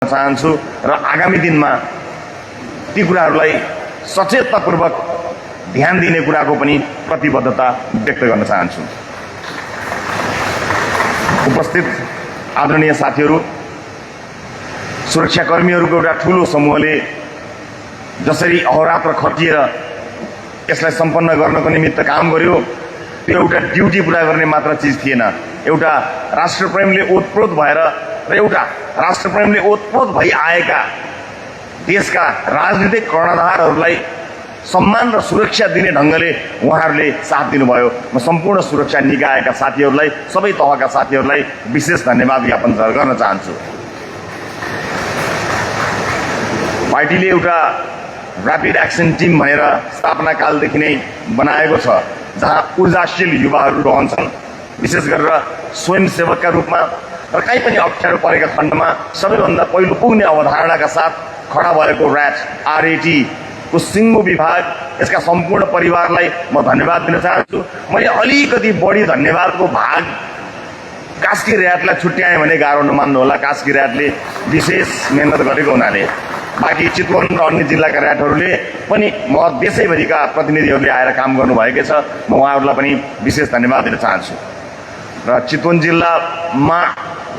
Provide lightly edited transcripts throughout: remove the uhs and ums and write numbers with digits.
चाहन्छु र आगामी दिनमा ती कुराहरूलाई सचेततापूर्वक ध्यान दिने कुराको पनि प्रतिबद्धता व्यक्त गर्न चाहन्छु। उपस्थित आदरणीय साथीहरू, सुरक्षाकर्मीहरूको एउटा ठूलो समूहले जसरी अहोरात्र खटिएर यसलाई सम्पन्न गर्नको निमित्त काम गर्यो, त्यो एउटा ड्युटी पूरा गर्ने मात्र चिज थिएन। एउटा राष्ट्रप्रेमले ओतप्रोत भएर र एउटा राष्ट्रप्रेमले ओतप्रोत भई आएका देशका राजनीतिक कर्णधारहरूलाई सम्मान र सुरक्षा दिने ढङ्गले उहाँहरूले साथ दिनुभयो। म सम्पूर्ण सुरक्षा निकायका साथीहरूलाई, सबै तहका साथीहरूलाई विशेष धन्यवाद ज्ञापन गर्न चाहन्छु। पार्टीले एउटा ऱ्यापिड एक्सन टिम भनेर स्थापना कालदेखि नै बनाएको छ, जहाँ ऊर्जाशील युवाहरू रहन्छन्, विशेष गरेर स्वयंसेवकका रूपमा र कहीँ पनि अप्ठ्यारो परेका खण्डमा सबैभन्दा पहिलो पुग्ने अवधारणाका साथ खडा भएको RAT को सिङ्गो विभाग, यसका सम्पूर्ण परिवारलाई म धन्यवाद दिन चाहन्छु। मैले अलिकति बढी धन्यवादको भाग कास्की ऱ्याटलाई छुट्याएँ भने गाह्रो नमान्नु होला। कास्की ऱ्याटले विशेष मेहनत गरेको हुनाले, बाँकी चितवन र अन्य जिल्लाका ऱ्याटहरूले पनि देशैभरिका प्रतिनिधिहरूले आएर काम गर्नुभएकै छ। म उहाँहरूलाई पनि विशेष धन्यवाद दिन चाहन्छु। र चितवन जिल्लामा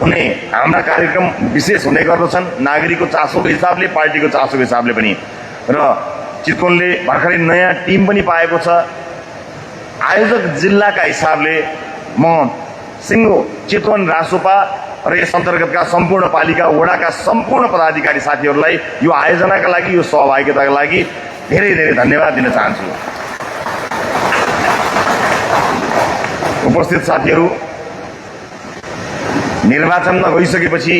हुने हाम्रा कार्यक्रम विशेष हुने गर्दछन्, नागरिकको चासोको हिसाबले, पार्टीको चासोको हिसाबले पनि। र चितवनले भर्खरै नयाँ टिम पनि पाएको छ। आयोजक जिल्लाका हिसाबले म सिङ्गो चितवन रासोपा र यस अन्तर्गतका सम्पूर्ण पालिका वडाका सम्पूर्ण पदाधिकारी साथीहरूलाई यो आयोजनाका लागि, यो सहभागिताका लागि धेरै धेरै धन्यवाद दिन चाहन्छु। उपस्थित साथीहरू, निर्वाचनमा गइसकेपछि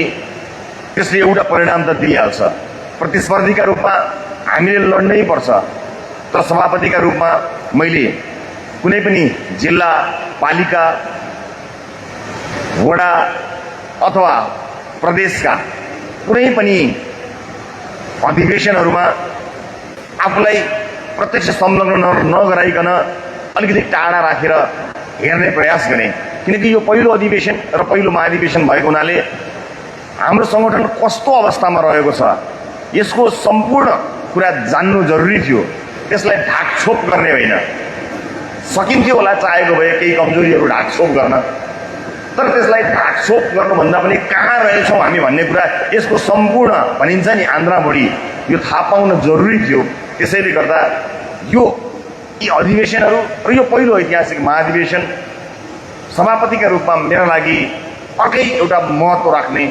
त्यसले एउटा परिणाम त दिइहाल्छ। प्रतिस्पर्धीका रूपमा हामीले लड्नै पर्छ। तर सभापतिका रूपमा मैले कुनै पनि जिल्ला, पालिका, वडा अथवा प्रदेशका कुनै पनि अधिवेशनहरूमा आफूलाई प्रत्यक्ष संलग्न नगराइकन अलिकति टाढा राखेर हेर्ने प्रयास गरेँ। किनकि यो पहिलो अधिवेशन र पहिलो महाधिवेशन भएको हुनाले हाम्रो सङ्गठन कस्तो अवस्थामा रहेको छ यसको सम्पूर्ण कुरा जान्नु जरुरी थियो। त्यसलाई ढाकछोप गर्ने होइन, सकिन्थ्यो होला चाहेको भए केही कमजोरीहरू ढाकछोप गर्न, तर त्यसलाई ढाकछोप गर्नुभन्दा पनि कहाँ रहेछौँ हामी भन्ने कुरा, यसको सम्पूर्ण भनिन्छ नि आन्द्राभुँडी, यो थाहा पाउन जरुरी थियो। त्यसैले गर्दा यी अधिवेशनहरू र यो पहिलो ऐतिहासिक महाधिवेशन सभापतिका रूपमा मेरा लागि अर्कै एउटा महत्त्व राख्ने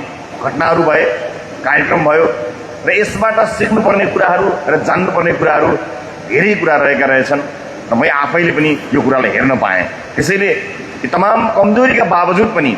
घटनाहरू भए, कार्यक्रम भयो र यसबाट सिक्नुपर्ने कुराहरू र जान्नुपर्ने कुराहरू धेरै कुरा रहेका रहेछन् र म आफैले पनि यो कुरालाई हेर्न पाएँ। त्यसैले यी तमाम कमजोरीका बावजुद पनि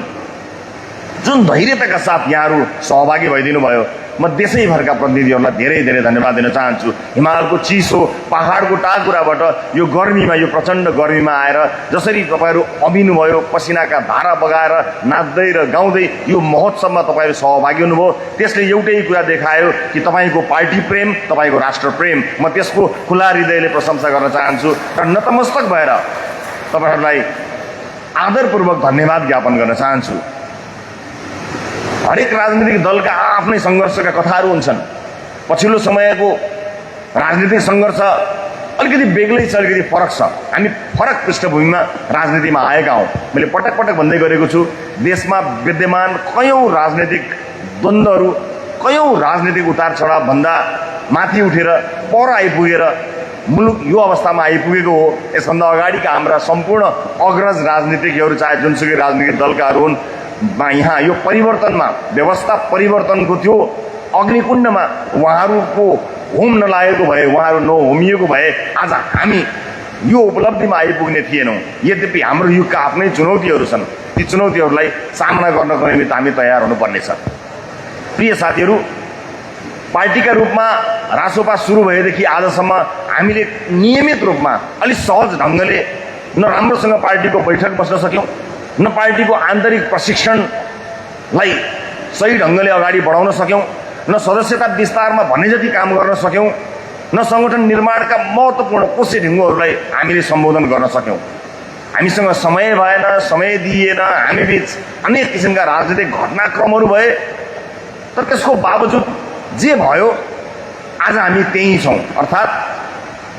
जुन धैर्यताका साथ यहाँहरू सहभागी भइदिनु भयो, म देशैभरका प्रतिनिधिहरूलाई धेरै धेरै धन्यवाद दिन चाहन्छु। हिमालको चिसो, पहाडको टाकुराबाट यो गर्मीमा, यो प्रचण्ड गर्मीमा आएर जसरी तपाईँहरू अभिनुभयो, पसिनाका धारा बगाएर नाच्दै र गाउँदै यो महोत्सवमा तपाईँहरू सहभागी हुनुभयो, त्यसले एउटै कुरा देखायो कि तपाईँको पार्टी प्रेम, तपाईँको राष्ट्र प्रेम। म त्यसको खुला हृदयले प्रशंसा गर्न चाहन्छु र नतमस्तक भएर तपाईँहरूलाई आदरपूर्वक धन्यवाद ज्ञापन गर्न चाहन्छु। हरेक राजनीतिक दलका आफ्नै सङ्घर्षका कथाहरू हुन्छन्। पछिल्लो समयको राजनीतिक सङ्घर्ष अलिकति बेग्लै छ, अलिकति फरक छ। हामी फरक पृष्ठभूमिमा राजनीतिमा आएका हौँ। मैले पटक पटक भन्दै गरेको छु, देशमा विद्यमान कयौँ राजनीतिक द्वन्द्वहरू, कयौँ राजनीतिक उतार चढाव भन्दा माथि उठेर पर आइपुगेर मुलुक यो अवस्थामा आइपुगेको हो। यसभन्दा अगाडिका हाम्रा सम्पूर्ण अग्रज राजनीतिज्ञहरू, चाहे जुनसुकै राजनीतिक दलकाहरू हुन्, यहाँ यो परिवर्तनमा, व्यवस्था परिवर्तनको त्यो अग्निकुण्डमा उहाँहरूको होम नलागेको भए, उहाँहरू नहोमिएको भए आज हामी यो उपलब्धिमा आइपुग्ने थिएनौँ। यद्यपि हाम्रो युगका आफ्नै चुनौतीहरू छन्, ती चुनौतीहरूलाई सामना गर्नको निमित्त हामी तयार हुनुपर्नेछ। प्रिय साथीहरू, पार्टीका रूपमा रासोपा सुरु भएदेखि आजसम्म हामीले नियमित रूपमा अलिक सहज ढङ्गले न राम्रोसँग पार्टीको बैठक बस्न सक्यौँ, न पार्टीको आन्तरिक प्रशिक्षणलाई सही ढङ्गले अगाडि बढाउन सक्यौँ, न सदस्यता विस्तारमा भन्ने जति काम गर्न सक्यौँ, न सङ्गठन निर्माणका महत्त्वपूर्ण कोसे ढिङ्गोहरूलाई हामीले सम्बोधन गर्न सक्यौँ। हामीसँग समय भएन, समय दिइएन, हामीबीच अनेक किसिमका राजनीतिक घटनाक्रमहरू भए तर त्यसको बावजुद जे भयो आज हामी त्यही छौँ। अर्थात्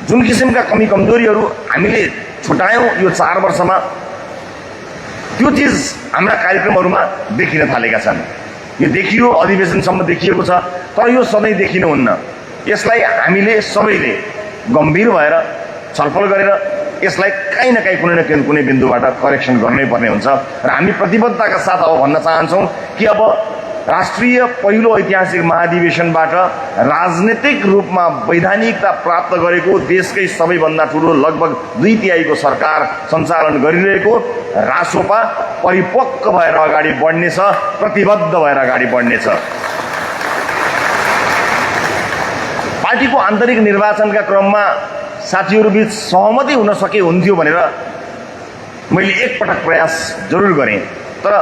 जुन किसिमका कमी कमजोरीहरू हामीले छुटायौँ यो 4 वर्षमा, त्यो चिज हाम्रा कार्यक्रमहरूमा देखिन थालेका छन्। यो देखियो, अधिवेशनसम्म देखिएको छ, तर यो सधैँ देखिनुहुन्न। यसलाई हामीले सबैले गम्भीर भएर छलफल गरेर यसलाई कहीँ न कहीँ कुनै बिन्दुबाट करेक्सन गर्नै पर्ने हुन्छ। र हामी प्रतिबद्धताका साथ अब भन्न चाहन्छौँ कि अब राष्ट्रिय पहिलो ऐतिहासिक महाधिवेशनबाट राजनीतिक रूपमा वैधानिकता प्राप्त गरेको देशकै सबैभन्दा ठुलो लगभग 2/3 सरकार सञ्चालन गरिरहेको रासोपा परिपक्व भएर अगाडि बढ्नेछ, प्रतिबद्ध भएर अगाडि बढ्नेछ। पार्टीको आन्तरिक निर्वाचनका क्रममा साथीहरूबीच सहमति हुन सके हुन्थ्यो भनेर मैले एकपटक प्रयास जरुर गरेँ, तर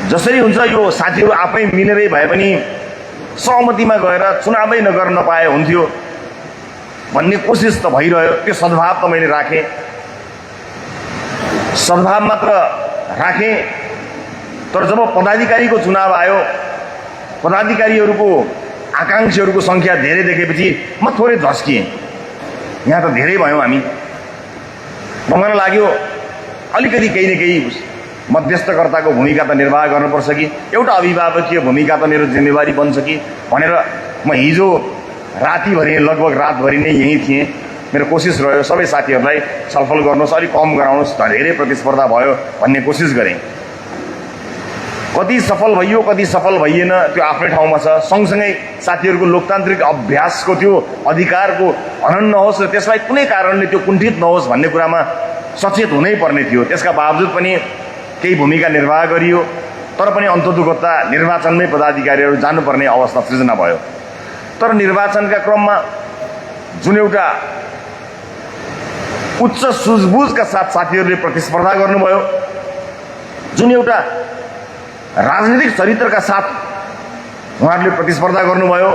जसरी हुन्छ यो साथीहरू आफै मिलेरै भए पनि सहमतिमा गएर चुनावै नगर्न पाए हुन्थ्यो भन्ने कोसिस त भइरह्यो। त्यो सद्भाव त मैले राखेँ, सद्भाव मात्र राखेँ। तर जब पदाधिकारीको चुनाव आयो, पदाधिकारीहरूको आकांक्षीहरूको सङ्ख्या धेरै देखेपछि म थोरै झस्किएँ। यहाँ त धेरै भयौँ हामी। मलाई लाग्यो अलिकति केही न केही मध्यस्थकर्ताको भूमिका त निर्वाह गर्नुपर्छ कि एउटा अभिभावकीय भूमिका त मेरो जिम्मेवारी बन्छ कि भनेर म हिजो रातिभरि लगभग रातभरि नै यहीँ थिएँ। मेरो कोसिस रह्यो सबै साथीहरूलाई छलफल गर्नुहोस्, अलिक कम गराउनुहोस्, धेरै प्रतिस्पर्धा भयो भन्ने कोसिस गरेँ। कति सफल भइयो कति सफल भइएन त्यो आफ्नै ठाउँमा छ। सँगसँगै साथीहरूको लोकतान्त्रिक अभ्यासको त्यो अधिकारको हनन नहोस् र त्यसलाई कुनै कारणले त्यो कुण्ठित नहोस् भन्ने कुरामा सचेत हुनै पर्ने थियो। त्यसका बावजुद पनि केही भूमिका निर्वाह गरियो, तर पनि अन्ततोगत्ता निर्वाचनमै पदाधिकारीहरू जानुपर्ने अवस्था सृजना भयो। तर निर्वाचनका क्रममा जुन एउटा उच्च सुझबुझका साथ साथीहरूले प्रतिस्पर्धा गर्नुभयो, जुन एउटा राजनीतिक चरित्रका साथ उहाँहरूले प्रतिस्पर्धा गर्नुभयो,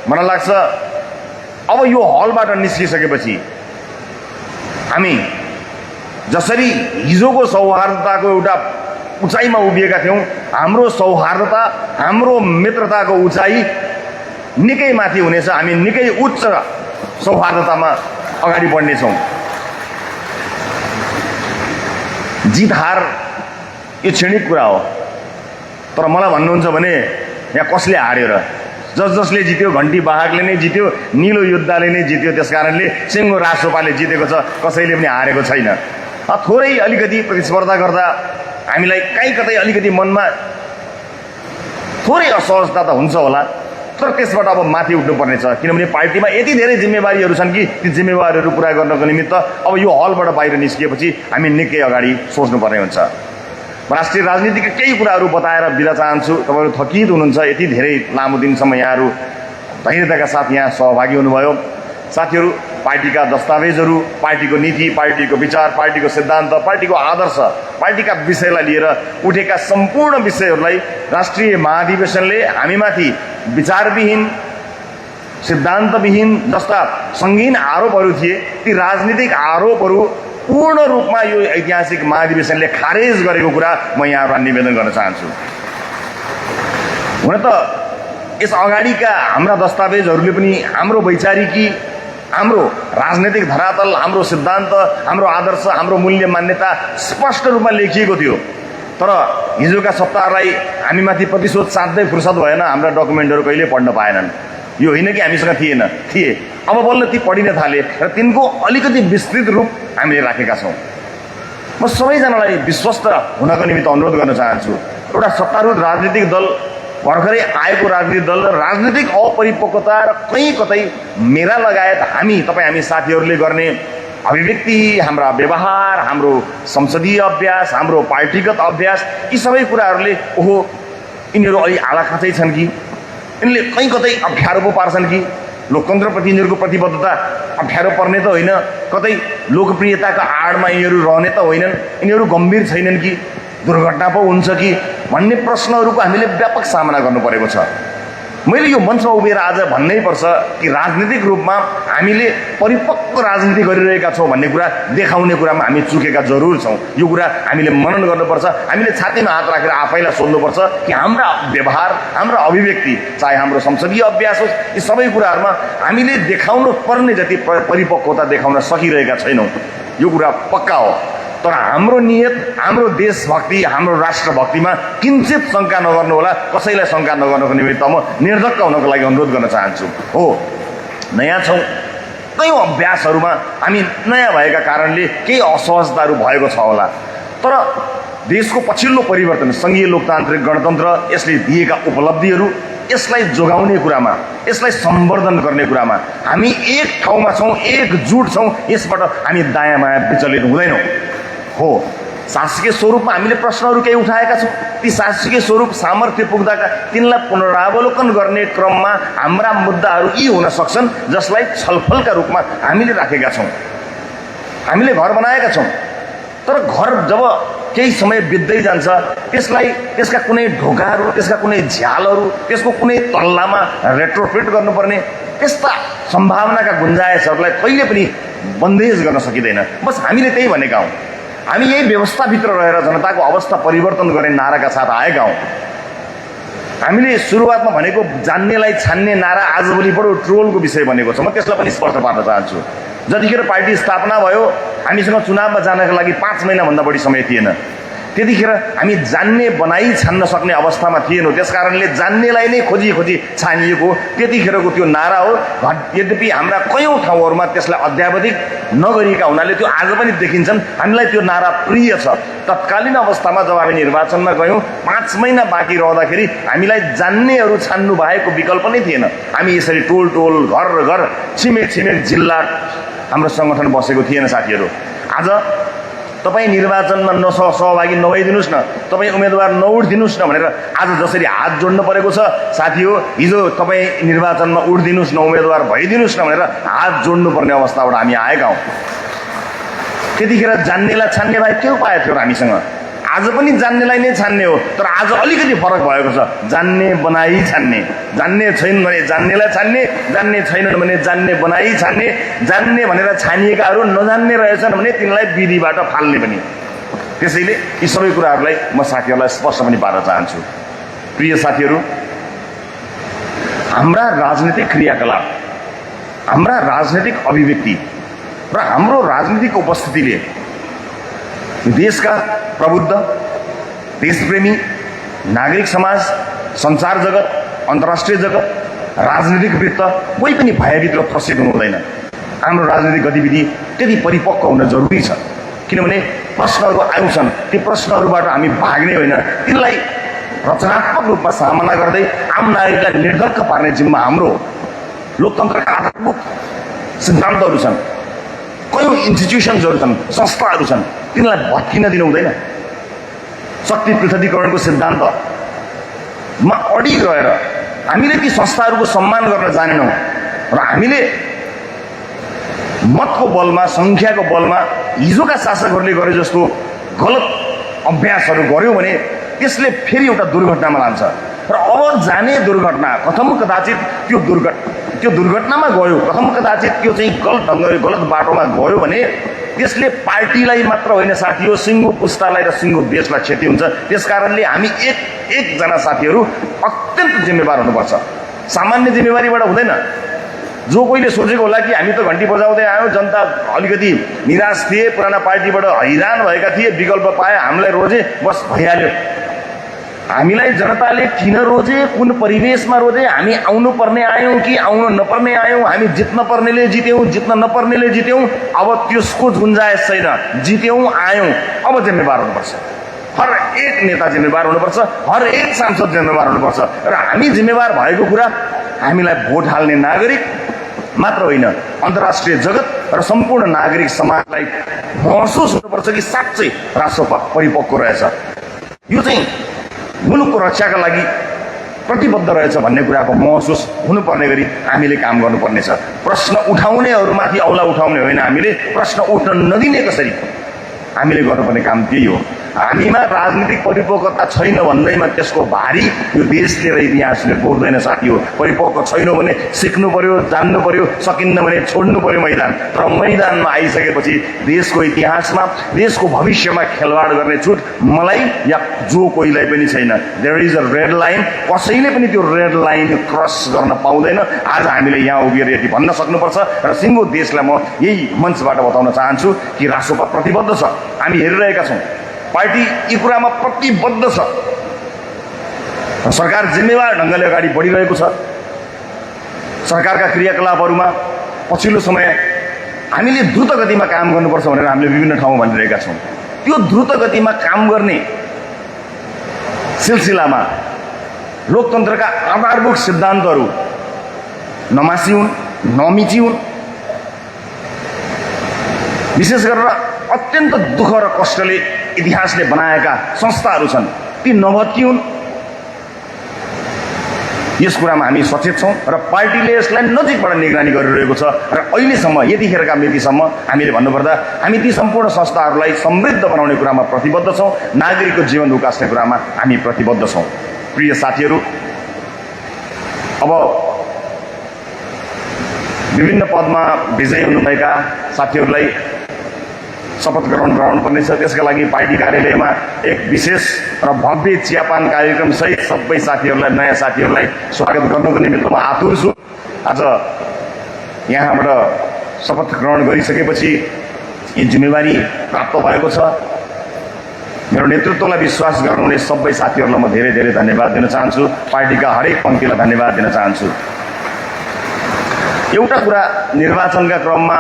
मलाई लाग्छ अब यो हलबाट निस्किसकेपछि हामी जसरी हिजोको सौहार्दताको एउटा उचाइमा उभिएका थियौँ, हाम्रो सौहार्दता, हाम्रो मित्रताको उचाइ निकै माथि हुनेछ। हामी निकै उच्च सौहार्दतामा अगाडि बढ्नेछौँ। जित हार यो क्षणिक कुरा हो, तर मलाई भन्नुहुन्छ भने यहाँ कसले हार्यो र? जसले जित्यो घन्टी वाहकले नै जित्यो, निलो योद्धाले नै जित्यो। त्यस कारणले सिङ्गो रासोपाले जितेको छ, कसैले पनि हारेको छैन। थोरै अलिकति प्रतिस्पर्धा गर्दा हामीलाई कहीँ कतै अलिकति मनमा थोरै असहजता त हुन्छ होला, तर त्यसबाट अब माथि उठ्नुपर्ने छ। किनभने पार्टीमा यति धेरै जिम्मेवारीहरू छन् कि ती जिम्मेवारीहरू पुरा गर्नको निमित्त अब यो हलबाट बाहिर निस्किएपछि हामी निकै अगाडि सोच्नुपर्ने हुन्छ। राष्ट्रिय राजनीतिका केही कुराहरू बताएर बिदा चाहन्छु। तपाईँहरू थकित हुनुहुन्छ, यति धेरै लामो दिनसम्म यहाँहरू धैर्यताका साथ यहाँ सहभागी हुनुभयो। साथीहरू, पार्टीका दस्तावेजहरू, पार्टीको नीति, पार्टीको विचार, पार्टीको सिद्धान्त, पार्टीको आदर्श, पार्टीका विषयलाई लिएर उठेका सम्पूर्ण विषयहरूलाई राष्ट्रिय महाधिवेशनले हामीमाथि विचारविहीन, सिद्धान्तविहीन जस्ता सङ्गीन आरोपहरू थिए, ती राजनीतिक आरोपहरू पूर्ण रूपमा यो ऐतिहासिक महाधिवेशनले खारेज गरेको कुरा म यहाँहरूलाई निवेदन गर्न चाहन्छु। हुन त यस अगाडिका हाम्रा दस्तावेजहरूले पनि हाम्रो वैचारिकी, हाम्रो राजनैतिक धरातल, हाम्रो सिद्धान्त, हाम्रो आदर्श, हाम्रो मूल्य मान्यता स्पष्ट रूपमा लेखिएको थियो। तर हिजोका सप्ताहलाई हामीमाथि प्रतिशोध साध्दै फुर्सद भएन, हाम्रा डकुमेन्टहरू कहिले पढ्न पाएनन्। यो होइन कि हामीसँग थिए, अब बल्ल ती पढिन थाले र तिनको अलिकति विस्तृत रूप हामीले राखेका छौँ। म सबैजनालाई विश्वस्त हुनको निमित्त अनुरोध गर्न चाहन्छु। एउटा सत्तारूढ राजनीतिक दल, भर्खरै आएको राजनीतिक दल र राजनीतिक अपरिपक्वता र कहीँ कतै मेरा लगायत हामी साथीहरूले गर्ने अभिव्यक्ति, हाम्रा व्यवहार, हाम्रो संसदीय अभ्यास, हाम्रो पार्टीगत अभ्यास, यी सबै कुराहरूले ओहो यिनीहरू अलि आलाखाँचै छन् कि, यिनले कहीँ कतै अप्ठ्यारो पो पार्छन् कि, लोकतन्त्रप्रति यिनीहरूको प्रतिबद्धता अप्ठ्यारो पर्ने त होइन, कतै लोकप्रियताको आडमा यिनीहरू रहने त होइनन्, यिनीहरू गम्भीर छैनन् कि, दुर्घटना पो हुन्छ कि भन्ने प्रश्नहरूको हामीले व्यापक सामना गर्नु परेको छ। मैले यो मञ्चमा उभिएर आज भन्नै पर्छ कि राजनीतिक रूपमा हामीले परिपक्व राजनीति गरिरहेका छौँ भन्ने कुरा देखाउने कुरामा हामी चुकेका जरुर छौँ। यो कुरा हामीले मनन गर्नुपर्छ। हामीले छातीमा हात राखेर आफैलाई सोध्नुपर्छ कि हाम्रा व्यवहार, हाम्रा अभिव्यक्ति, चाहे हाम्रो संसदीय अभ्यास होस्, यी सबै कुराहरूमा हामीले देखाउनु पर्ने जति परिपक्वता देखाउन सकिरहेका छैनौँ। यो कुरा पक्का हो। तर हाम्रो नियत, हाम्रो देशभक्ति, हाम्रो राष्ट्रभक्तिमा किञ्चित शङ्का नगर्नु होला। कसैलाई शङ्का नगर्नको निमित्त म निर्धक्क हुनको लागि अनुरोध गर्न चाहन्छु। हो, नयाँ छौँ, कयौँ अभ्यासहरूमा हामी नयाँ भएका कारणले केही असहजताहरू भएको छ होला। तर देशको पछिल्लो परिवर्तन, सङ्घीय लोकतान्त्रिक गणतन्त्र, यसले दिएका उपलब्धिहरू, यसलाई जोगाउने कुरामा, यसलाई सम्वर्धन गर्ने कुरामा हामी एक ठाउँमा छौँ, एकजुट छौँ। यसबाट हामी दायाँ बायाँ विचलित हुँदैनौँ। हो, शासकीय स्वरूपमा हामीले प्रश्नहरू केही उठाएका छौँ। ती शासकीय स्वरूप सामर्थ्य पुग्दाका तिनलाई पुनरावलोकन गर्ने क्रममा हाम्रा मुद्दाहरू यी हुन सक्छन् जसलाई छलफलका रूपमा हामीले राखेका छौँ। हामीले घर बनाएका छौँ, तर घर जब केही समय बित्दै जान्छ त्यसलाई, त्यसका कुनै ढोकाहरू, त्यसका कुनै झ्यालहरू, त्यसको कुनै तल्लामा रेट्रोफिट गर्नुपर्ने त्यस्ता सम्भावनाका गुन्जायसहरूलाई कहिले पनि बन्देज गर्न सकिँदैन। बस हामीले त्यही भनेका हौँ। हामी यही व्यवस्थाभित्र रहेर जनताको अवस्था परिवर्तन गर्ने नाराका साथ आएका हौँ। हामीले सुरुवातमा भनेको जान्नेलाई छान्ने नारा आजभोलि बडो ट्रोलको विषय बनेको छ। म त्यसलाई पनि स्पष्ट पार्न चाहन्छु। जतिखेर पार्टी स्थापना भयो हामीसँग चुनावमा जानका लागि 5 महिनाभन्दा बढी समय थिएन। त्यतिखेर हामी जान्ने बनाई छान्न सक्ने अवस्थामा थिएनौँ। त्यसकारणले जान्नेलाई नै खोजी खोजी छानिएको त्यतिखेरको त्यो नारा हो। यद्यपि हाम्रा कयौँ ठाउँहरूमा त्यसलाई अध्यावधिक नगरिएका हुनाले त्यो आज पनि देखिन्छन्। हामीलाई त्यो नारा प्रिय छ। तत्कालीन अवस्थामा जब हामी निर्वाचनमा गयौँ 5 महिना बाँकी रहँदाखेरि हामीलाई जान्नेहरू छान्नु बाहेको विकल्प नै थिएन। हामी यसरी टोल टोल, घर घर, छिमेक छिमेक जिल्ला हाम्रो सङ्गठन बसेको थिएन साथीहरू। आज तपाईँ निर्वाचनमा सहभागी नभइदिनुहोस् न, तपाईँ उम्मेदवार नउठिदिनुहोस् न भनेर आज जसरी हात जोड्नु परेको छ साथी हो, हिजो तपाईँ निर्वाचनमा उठिदिनुहोस् न, उम्मेदवार भइदिनुहोस् न भनेर हात जोड्नु पर्ने अवस्थाबाट हामी आएका हौँ। त्यतिखेर जान्नेलाई छान्ने भाइ के उपाय थियो र हामीसँग? आज पनि जान्नेलाई नै छान्ने हो, तर आज अलिकति फरक भएको छ। जान्ने बनाई छान्ने, जान्ने छैन भने जान्नेलाई छान्ने, जान्ने छैनन् भने जान्ने बनाई छान्ने, जान्ने भनेर छानिएकाहरू नजान्ने रहेछन् भने तिनलाई विधिबाट फाल्ने पनि। त्यसैले यी सबै कुराहरूलाई म साथीहरूलाई स्पष्ट पनि पार्न चाहन्छु। प्रिय साथीहरू, हाम्रा राजनीतिक क्रियाकलाप, हाम्रा राजनीतिक अभिव्यक्ति र हाम्रो राजनीतिक उपस्थितिले देशका प्रबुद्ध, देशप्रेमी, नागरिक समाज, सञ्चार जगत, अन्तर्राष्ट्रिय जगत, राजनीतिक वृत्त कोही पनि भयभीत र त्रसित हुनु हुँदैन। हाम्रो राजनीतिक गतिविधि त्यति परिपक्व हुन जरुरी छ। किनभने प्रश्नहरू आउँछन्, ती प्रश्नहरूबाट हामी भाग्ने होइन, तिनलाई रचनात्मक रूपमा सामना गर्दै आम नागरिकलाई निर्धक्क पार्ने जिम्मा हाम्रो हो। लोकतन्त्रका आधारभूत सिद्धान्तहरू छन्, कयौँ इन्स्टिट्युसन्सहरू छन्, संस्थाहरू छन्, तिनलाई भत्किन दिनु हुँदैन। शक्ति पृथकीकरणको सिद्धान्तमा अडिग रहेर हामीले ती संस्थाहरूको सम्मान गर्न जानेनौँ र हामीले मतको बलमा, सङ्ख्याको बलमा हिजोका शासकहरूले गरे जस्तो गलत अभ्यासहरू गऱ्यौँ भने त्यसले फेरि एउटा दुर्घटनामा लान्छ। र अब जाने दुर्घटना कथम कदाचित त्यो दुर्घटनामा गयो, कथम कदाचित त्यो चाहिँ गलत ढङ्गले गलत बाटोमा गयो भने त्यसले पार्टीलाई मात्र होइन साथी हो, सिङ्गो पुस्तालाई र सिङ्गो देशलाई क्षति हुन्छ। त्यसकारणले हामी एकजना साथीहरू अत्यन्त जिम्मेवार हुनुपर्छ। सामान्य जिम्मेवारीबाट हुँदैन। जो कोहीले सोचेको होला कि हामी त घन्टी बजाउँदै आयौँ, जनता अलिकति निराश थिए, पुराना पार्टीबाट हैरान भएका थिए, विकल्प पाए, हामीलाई रोजे, बस भइहाल्यो। हामीलाई जनताले किन रोजे, कुन परिवेशमा रोजे, हामी आउनु पर्ने आयौँ कि आउनु नपर्ने आयौँ, हामी जित्न पर्नेले जित्यौँ, जित्न नपर्नेले जित्यौँ, अब त्यसको गुन्जायस छैन। जित्यौँ, आयौँ, अब जिम्मेवार हुनुपर्छ। हर एक नेता जिम्मेवार हुनुपर्छ, हर एक सांसद जिम्मेवार हुनुपर्छ। र हामी जिम्मेवार भएको कुरा हामीलाई भोट हाल्ने नागरिक मात्र होइन, अन्तर्राष्ट्रिय जगत र सम्पूर्ण नागरिक समाजलाई महसुस हुनुपर्छ कि साँच्चै राष्ट्र परिपक्व रहेछ, यो चाहिँ मुलुकको रक्षाका लागि प्रतिबद्ध रहेछ भन्ने कुराको महसुस हुनुपर्ने गरी हामीले काम गर्नुपर्नेछ। प्रश्न उठाउनेहरूमाथि औला उठाउने होइन, हामीले प्रश्न उठ्न नदिने कसरी हामीले गर्नुपर्ने काम त्यही हो। हामीमा राजनीतिक परिपक्वता छैन भन्दैमा त्यसको भारी यो देशले र इतिहासले बोल्दैन साथी हो। परिपक्व छैन भने सिक्नु पर्यो, जान्नु पर्यो, सकिन्न भने छोड्नु पर्यो मैदान। र मैदानमा आइसकेपछि देशको इतिहासमा, देशको भविष्यमा खेलवाड गर्ने छुट मलाई या जो कोहीलाई पनि छैन। There is a red line. कसैले पनि त्यो रेड लाइन क्रस गर्न पाउँदैन। आज हामीले यहाँ उभिएर यति भन्न सक्नुपर्छ र सिङ्गो देशलाई म यही मञ्चबाट बताउन चाहन्छु कि राष्ट्रपा प्रतिबद्ध छ। हामी हेरिरहेका छौँ, पार्टी यी कुरामा प्रतिबद्ध छ। सरकार जिम्मेवार ढङ्गले अगाडि बढिरहेको छ। सरकारका क्रियाकलापहरूमा पछिल्लो समय हामीले द्रुत गतिमा काम गर्नुपर्छ भनेर हामीले विभिन्न ठाउँमा भनिरहेका छौँ। त्यो द्रुत गतिमा काम गर्ने सिलसिलामा लोकतन्त्रका आधारभूत सिद्धान्तहरू नमासिउन्, नमिचिउन्। विशेष गरेर अत्यन्त दुःख र कष्टले इतिहासले बनाएका संस्थाहरू छन्, ती नभत्किउन्। यस कुरामा हामी सचेत छौँ र पार्टीले यसलाई नजिकबाट निगरानी गरिरहेको छ। र अहिलेसम्म यतिखेरका मितिसम्म हामीले भन्नुपर्दा हामी ती सम्पूर्ण संस्थाहरूलाई समृद्ध बनाउने कुरामा प्रतिबद्ध छौँ। नागरिकको जीवन उकास्ने कुरामा हामी प्रतिबद्ध छौँ। प्रिय साथीहरू, अब विभिन्न पदमा विजयी हुनुभएका साथीहरूलाई शपथ ग्रहण गराउनुपर्नेछ। त्यसका लागि पार्टी कार्यालयमा एक विशेष र भव्य चियापान कार्यक्रम सहित सबै साथीहरूलाई, नयाँ साथीहरूलाई स्वागत गर्नको निमित्त म आतुर छु। आज यहाँबाट शपथ ग्रहण गरिसकेपछि यी जिम्मेवारी प्राप्त भएको छ। मेरो नेतृत्वलाई विश्वास गर्नुहुने सबै साथीहरूलाई म धेरै धेरै धन्यवाद दिन चाहन्छु। पार्टीका हरेक पङ्क्तिलाई धन्यवाद दिन चाहन्छु। एउटा कुरा निर्वाचनका क्रममा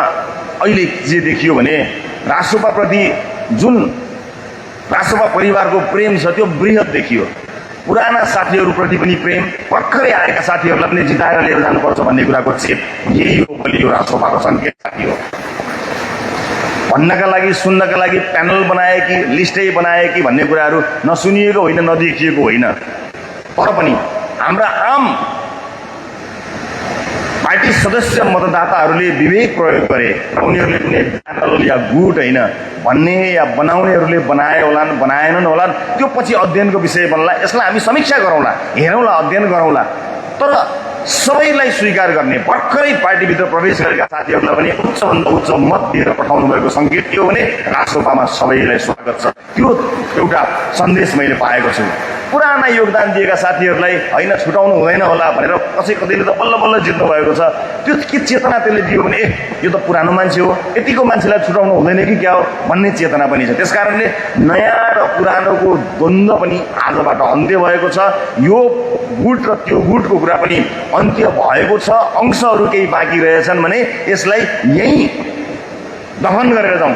अहिले जे देखियो भने राष्ट्रपाप्रति जुन राष्ट्रपा परिवारको प्रेम छ त्यो बृहत देखियो। पुराना साथीहरूप्रति पनि प्रेम, भर्खरै आएका साथीहरूलाई पनि जिताएर लिएर जानुपर्छ भन्ने कुराको चेप यही हो बलियो राष्ट्रपाको सङ्केत साथी हो। भन्नका लागि, सुन्नका लागि प्यानल बनाए कि लिस्टै बनाए कि भन्ने कुराहरू नसुनिएको होइन, नदेखिएको होइन। तर पनि हाम्रा आम पार्टी सदस्य मतदाताहरूले विवेक प्रयोग गरे। उनीहरूले कुनै प्यानल या गुट होइन भन्ने या बनाउनेहरूले बनाए होलान्, बनाएनन् होलान्, त्यो पछि अध्ययनको विषय बन्ला। यसलाई हामी समीक्षा गरौँला, हेरौँला, अध्ययन गरौँला। तर सबैलाई स्वीकार गर्ने, भर्खरै पार्टीभित्र प्रवेश गरेका साथीहरूलाई पनि उच्चभन्दा उच्च मत दिएर पठाउनु भएको सङ्केत के हो भने राष्ट्रपामा सबैलाई स्वागत छ। त्यो एउटा सन्देश मैले पाएको छु। पुराना योगदान दिएका साथीहरूलाई होइन छुटाउनु हुँदैन होला भनेर कतैले त बल्ल बल्ल जित्नु भएको छ। त्यो के चेतना त्यसले दियो भने यो त पुरानो मान्छे हो, यतिको मान्छेलाई छुटाउनु हुँदैन कि क्या हो भन्ने चेतना पनि छ। त्यसकारणले नयाँ र पुरानोको द्वन्द्व पनि आजबाट अन्त्य भएको छ। यो गुट र त्यो गुटको कुरा पनि अन्त्य भएको छ। अंशहरू केही बाँकी रहेछन् भने यसलाई यहीँ दहन गरेर जाउँ।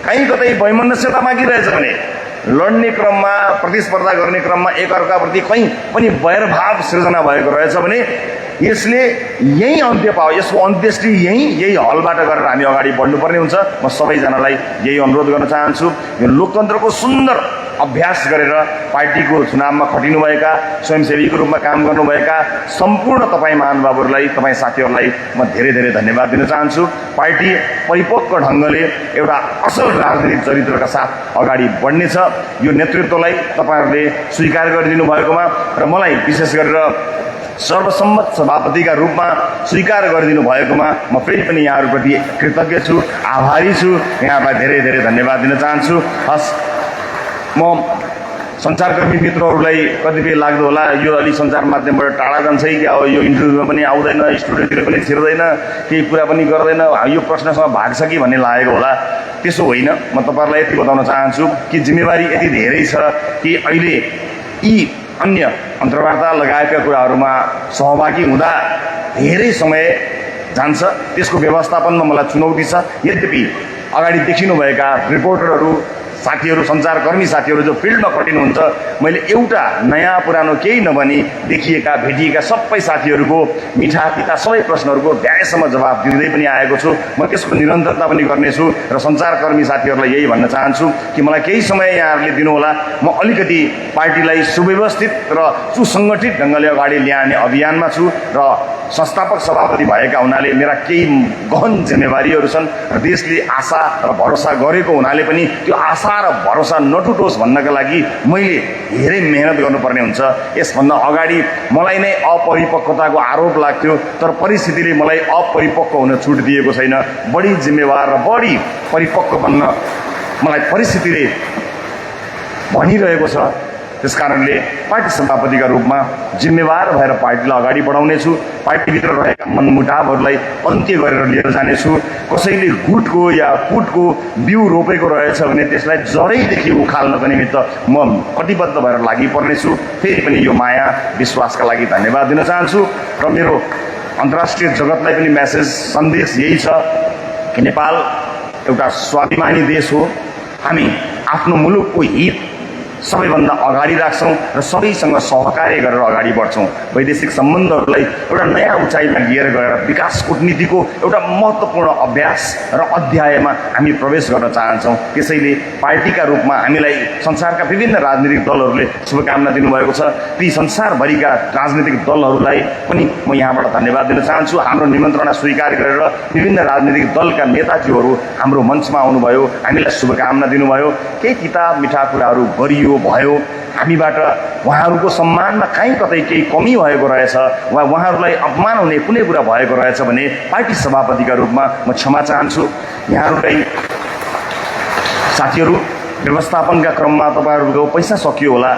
कहीँ कतै वैमनस्यता बाँकी रहेछ भने लड्ने क्रममा, प्रतिस्पर्धा गर्ने क्रममा एकअर्काप्रति कहीँ पनि वैरभाव सृजना भएको रहेछ भने यसले यहीँ अन्त्य पाओ। यसको अन्त्येष्टि यही हलबाट गरेर हामी अगाडि बढ्नुपर्ने हुन्छ। म सबैजनालाई यही अनुरोध गर्न चाहन्छु। यो लोकतन्त्रको सुन्दर अभ्यास गरेर पार्टीको चुनावमा खटिनुभएका, स्वयंसेवीको रूपमा काम गर्नुभएका सम्पूर्ण तपाईँ महानुभावहरूलाई, तपाईँ साथीहरूलाई म धेरै धेरै धन्यवाद दिन चाहन्छु। पार्टी परिपक्व ढङ्गले एउटा असल राजनीतिक चरित्रका साथ अगाडि बढ्नेछ। यो नेतृत्वलाई तपाईँहरूले स्वीकार गरिदिनु भएकोमा र मलाई विशेष गरेर सर्वसम्मत सभापतिका रूपमा स्वीकार गरिदिनु भएकोमा म फेरि पनि यहाँहरूप्रति कृतज्ञ छु, आभारी छु। यहाँलाई धेरै धेरै धन्यवाद दिन चाहन्छु। हस्, म सञ्चारकर्मी मित्रहरूलाई कतिपय लाग्दो होला यो अलि सञ्चार माध्यमबाट टाढा जान्छ कि अब यो इन्टरभ्यूमा पनि आउँदैन, स्टुडियोतिर पनि छिर्दैन, केही कुरा पनि गर्दैन, यो प्रश्नसँग भाग्छ कि भन्ने लागेको होला। त्यसो होइन। म तपाईँहरूलाई यति बताउन चाहन्छु कि जिम्मेवारी यति धेरै छ कि अहिले यी अन्य अन्तर्वार्ता लगायतका कुराहरूमा सहभागी हुँदा धेरै समय जान्छ। त्यसको व्यवस्थापनमा मलाई चुनौती छ। यद्यपि अगाडि देखिनुभएका रिपोर्टरहरू साथीहरू, सञ्चारकर्मी साथीहरू जो फिल्डमा खटिनुहुन्छ, मैले एउटा नयाँ पुरानो केही नभनी देखिएका भेटिएका सबै साथीहरूको मिठा पिता सबै प्रश्नहरूको भ्याएसम्म जवाब दिँदै पनि आएको छु। म त्यसको निरन्तरता पनि गर्नेछु र सञ्चारकर्मी साथीहरूलाई यही भन्न चाहन्छु कि मलाई केही समय यहाँहरूले दिनुहोला। म अलिकति पार्टीलाई सुव्यवस्थित र सुसङ्गठित ढङ्गले अगाडि ल्याउने अभियानमा छु र संस्थापक सभापति भएका हुनाले मेरा केही गहन जिम्मेवारीहरू छन् र देशले आशा र भरोसा गरेको हुनाले पनि त्यो आशा आशा र भरोसा नटुटोस् भन्नका लागि मैले धेरै मेहनत गर्नुपर्ने हुन्छ। यसभन्दा अगाडि मलाई नै अपरिपक्वताको आरोप लाग्थ्यो, तर परिस्थितिले मलाई अपरिपक्व हुन छुट दिएको छैन। बढी जिम्मेवार र बढी परिपक्व बन्न मलाई परिस्थितिले भनिरहेको छ। त्यसकारणले पार्टी सभापतिका रूपमा जिम्मेवार भएर पार्टीलाई अगाडि बढाउनेछु। पार्टीभित्र रहेका मनमुटावहरूलाई अन्त्य गरेर लिएर जानेछु। कसैले गुटको या फुटको बिउ रोपेको रहेछ भने त्यसलाई जरैदेखि उखाल्नको निमित्त म कटिबद्ध भएर लागि पर्नेछु। फेरि पनि यो माया विश्वासका लागि धन्यवाद दिन चाहन्छु र मेरो अन्तर्राष्ट्रिय जगतलाई पनि मेसेज सन्देश यही छ कि नेपाल एउटा स्वाभिमानी देश हो। हामी आफ्नो मुलुकको हित सबैभन्दा अगाडि राख्छौँ र सबैसँग सहकार्य गरेर अगाडि बढ्छौँ। वैदेशिक सम्बन्धहरूलाई एउटा नयाँ उचाइमा लिएर गएर विकास कूटनीतिको एउटा महत्त्वपूर्ण अभ्यास र अध्यायमा हामी प्रवेश गर्न चाहन्छौँ। त्यसैले पार्टीका रूपमा हामीलाई संसारका विभिन्न राजनीतिक दलहरूले शुभकामना दिनुभएको छ। ती संसारभरिका राजनीतिक दलहरूलाई पनि म यहाँबाट धन्यवाद दिन चाहन्छु। हाम्रो निमन्त्रणा स्वीकार गरेर विभिन्न राजनीतिक दलका नेताजीहरू हाम्रो मञ्चमा आउनुभयो, हामीलाई शुभकामना दिनुभयो। केही किताब मिठा कुराहरू गरियो भयो, हामीबाट उहाँहरूको सम्मानमा कहीँ कतै केही कमी भएको रहेछ वा उहाँहरूलाई अपमान हुने कुनै कुरा भएको रहेछ भने पार्टी सभापतिका रूपमा म क्षमा चाहन्छु। यहाँहरूलाई साथीहरू, व्यवस्थापनका क्रममा तपाईँहरूको पैसा सकियो होला,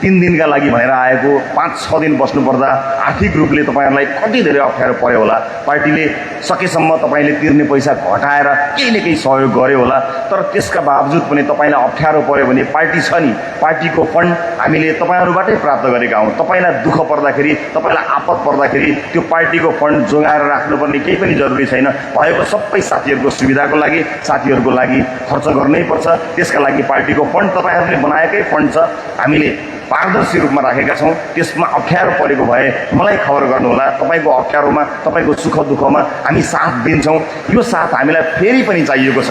3 दिनका लागि भनेर आएको 5-6 दिन बस्नुपर्दा आर्थिक रूपले तपाईँहरूलाई कति धेरै अप्ठ्यारो पर्यो होला। पार्टीले सकेसम्म तपाईँले तिर्ने पैसा घटाएर केही न केही सहयोग गर्यो होला, तर त्यसका बावजुद पनि तपाईँलाई अप्ठ्यारो पर्यो भने पार्टी छ नि, पार्टीको फन्ड हामीले तपाईँहरूबाटै प्राप्त गरेका हौँ। तपाईँलाई दुःख पर्दाखेरि, तपाईँलाई आपत पर्दाखेरि त्यो पार्टीको फन्ड जोगाएर राख्नुपर्ने केही पनि जरुरी छैन। भएको सबै साथीहरूको सुविधाको लागि, साथीहरूको लागि खर्च गर्नै पर्छ। त्यसका लागि पार्टीको फन्ड तपाईँहरूले बनाएकै फन्ड छ, हामीले पारदर्शी रूपमा राखेका छौँ। त्यसमा अप्ठ्यारो परेको भए मलाई खबर गर्नुहोला। तपाईँको अप्ठ्यारोमा, तपाईँको सुख दुःखमा हामी साथ दिन्छौँ। यो साथ हामीलाई फेरि पनि चाहिएको छ।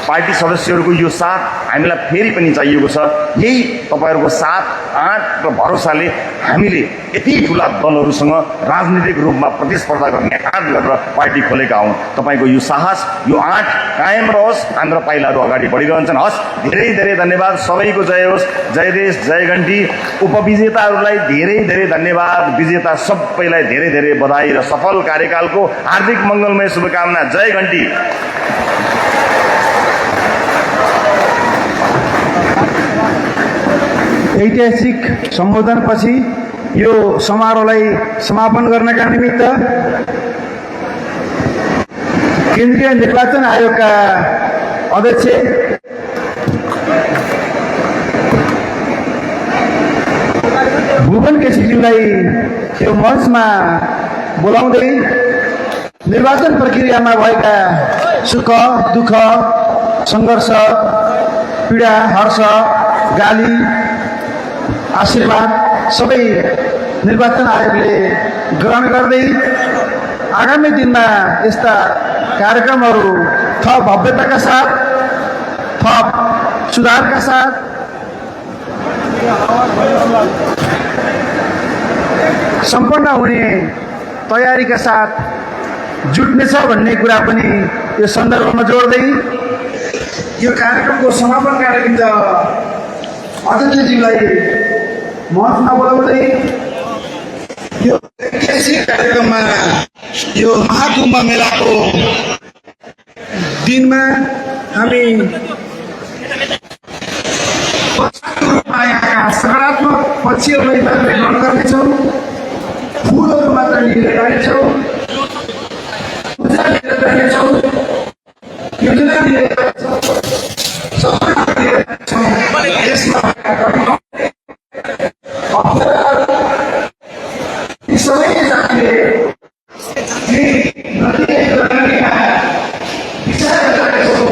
पार्टी सदस्यहरूको यो साथ हामीलाई फेरि पनि चाहिएको छ। यही तपाईँहरूको साथ, आँट र भरोसाले हामीले यति ठुला दलहरूसँग राजनीतिक रूपमा प्रतिस्पर्धा गर्ने आँट गरेर पार्टी खोलेका हौँ। तपाईँको यो साहस, यो आँट कायम रहोस्। हाम्रा पाइलाहरू अगाडि बढिरहन्छन्। हस्, धेरै धेरै धन्यवाद। सबैको जय होस्। जय देश, जय घन्टी। उपविजेताहरूलाई धेरै धेरै धन्यवाद। विजेता सबैलाई धेरै धेरै बधाई र सफल कार्यकालको हार्दिक मङ्गलमय शुभकामना। जय घन्टी। ऐतिहासिक सम्बोधनपछि यो समारोहलाई समापन गर्नका निमित्त केन्द्रीय निर्वाचन आयोगका अध्यक्ष भुवन केसीज्यूलाई यो मञ्चमा बोलाउँदै निर्वाचन प्रक्रियामा भएका सुख दुःख, सङ्घर्ष, पीडा, हर्ष, गाली, आशीर्वाद सबै निर्वाचन आयोगले ग्रहण गर्दै आगामी दिनमा यस्ता कार्यक्रमहरू थप भव्यताका साथ, थप सुधारका साथ सम्पन्न हुने तयारीका साथ जुट्नेछ भन्ने कुरा पनि यो सन्दर्भमा जोड्दै यो कार्यक्रमको समापन कार्यक्रम अध्यक्षज्यूलाई मञ्चमा बोलाउँदै यो ऐतिहासिक कार्यक्रममा यो महाकुम्भ मेलाको दिनमा हामी सकारात्मक पक्षहरूलाई मात्र ग्रहण गर्नेछौँ, फुलहरू मात्र लिएर जानेछौँ, पूजा लिएर जानेछौँ, योजना लिएर जानेछौँ, यसमा सबै जातिले विचार गर्नेछौँ।